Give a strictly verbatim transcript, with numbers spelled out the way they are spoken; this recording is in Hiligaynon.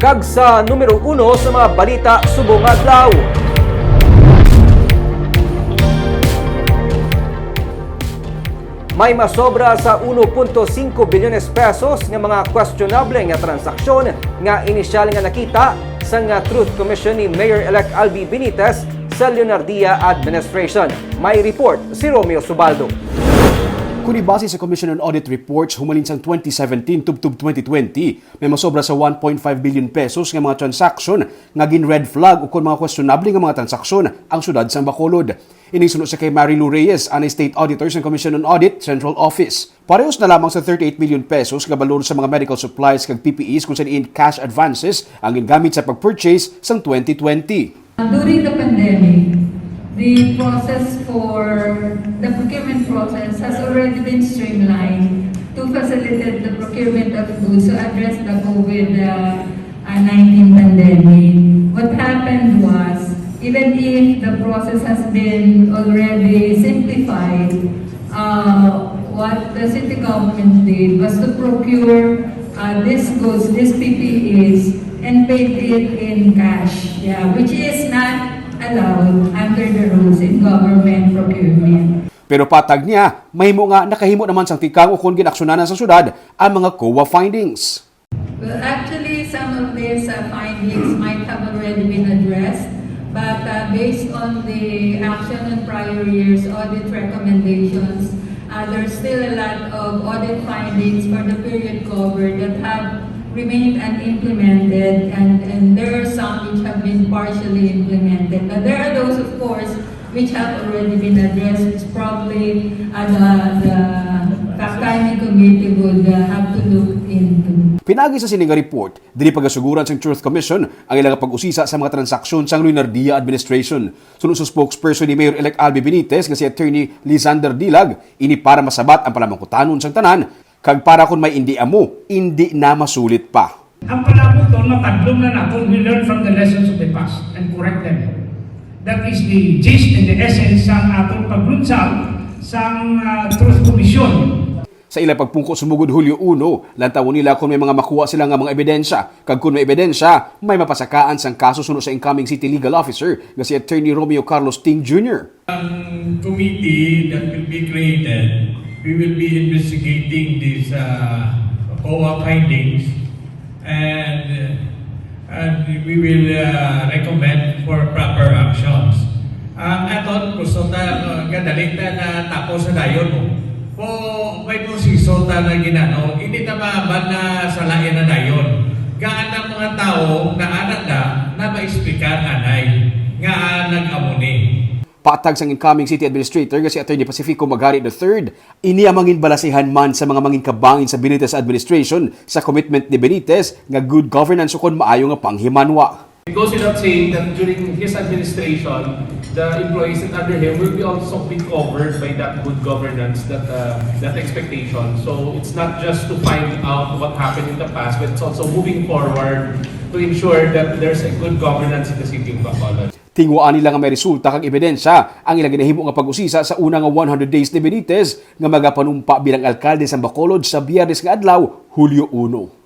Kag sa numero uno sa mga balita subong adlaw. May masobra sa uno punto singko bilyones pesos nga mga questionable nga transaksyon nga inisyal nga nakita sang Truth Commission ni Mayor-elect Albi Benitez sa Leonardia administration. May report si Romeo Subaldo. Kung ibase sa Commission on Audit reports humalin sang twenty seventeen tubtob twenty twenty, may masobra sa one point five billion pesos nga mga transaksyon nga gin-red flag ukon mga questionable nga mga transaksyon ang siyudad sang Bacolod. Ini suno sa kay Mary Lou Reyes, anay State Auditor sang Commission on Audit Central Office. Parehos na lamang sa thirty-eight million pesos nga balor sa mga medical supplies kag P P Es kung sa diin cash advances ang gingamit sa pag-purchase sang twenty twenty. During the pandemic, the process for the procurement process has already been streamlined to facilitate the procurement of goods to address the COVID uh, uh, nineteen pandemic. What happened was, even if the process has been already simplified, uh, what the city government did was to procure uh, these goods, these P P Es, and paid it in cash, yeah, which is not allowed under the rules in government procurement. Pero patag niya, mahimo nga nakahimo naman sang tikang ukon ginaksyonan na sa syudad ang mga COA findings. Well, actually, some of these uh, findings might have already been addressed, but uh, based on the action on prior years audit recommendations, uh, there's still a lot of audit findings for the period covered that have remained unimplemented, and, and there are some which have been partially implemented. But there are those, of course, which have already been addressed, it's probably uh, the, the fact-finding committee would uh, have to look into. Pinagi sa sini nga report, dili pagasuguran sang Truth Commission ang ilang pag-usisa sa mga transaksyon sang Leonardia administration. Suno sa spokesperson ni Mayor-elect Albi Benitez nga si Attorney Lisander Dilag, ini para masabat ang palamangkutanon sang tanan kag para kon may indi amo, indi na masulit pa. Ang palabuton, matadlong na naton, we learn from the lessons of the past and correct them. That is the gist and the essence sang aton paglunsad sang uh, Truth Commission. Sa ilang pagpungko sumugod Hulyo uno, lantawon nila kon may mga makuha sila nga mga ebidensya, kag kon may ebidensya, may mapasakaan sang kaso suno sa incoming city legal officer nga si Attorney Romeo Carlos Ting Junior. Ang committee that will be created, we will be investigating these uh, COA findings and uh, and we will uh, recommend for proper actions. Ang aton gusto ta uh, gadali ta na tapos sa dayon mo. Kung may proseso ta na ginano, hindi ta maaban na salayan na dayon. Gaan ang mga tawo na anak na na maexplicar anay nga nag-amo ni. Patag sang incoming city administrator nga si Attorney Pacifico Magari the third, ini ang manginbalasehan man sa mga manginkabangin sa Benitez administration sa commitment ni Benitez nga good governance ukon maayo nga panghimanwa. It goes without saying that during his administration, the employees that under him will be also be covered by that good governance, that uh, that expectation. So it's not just to find out what happened in the past, but it's also moving forward to ensure that there's a good governance in the city of Bacolod. Tinguhaan nila nga may resulta kag ebidensya ang ilang ginahimo nga pag-usisa sa una nga one hundred days ni Benitez nga magapanumpa bilang alkalde sang Bacolod sa Biyernes nga adlaw, Hulyo uno.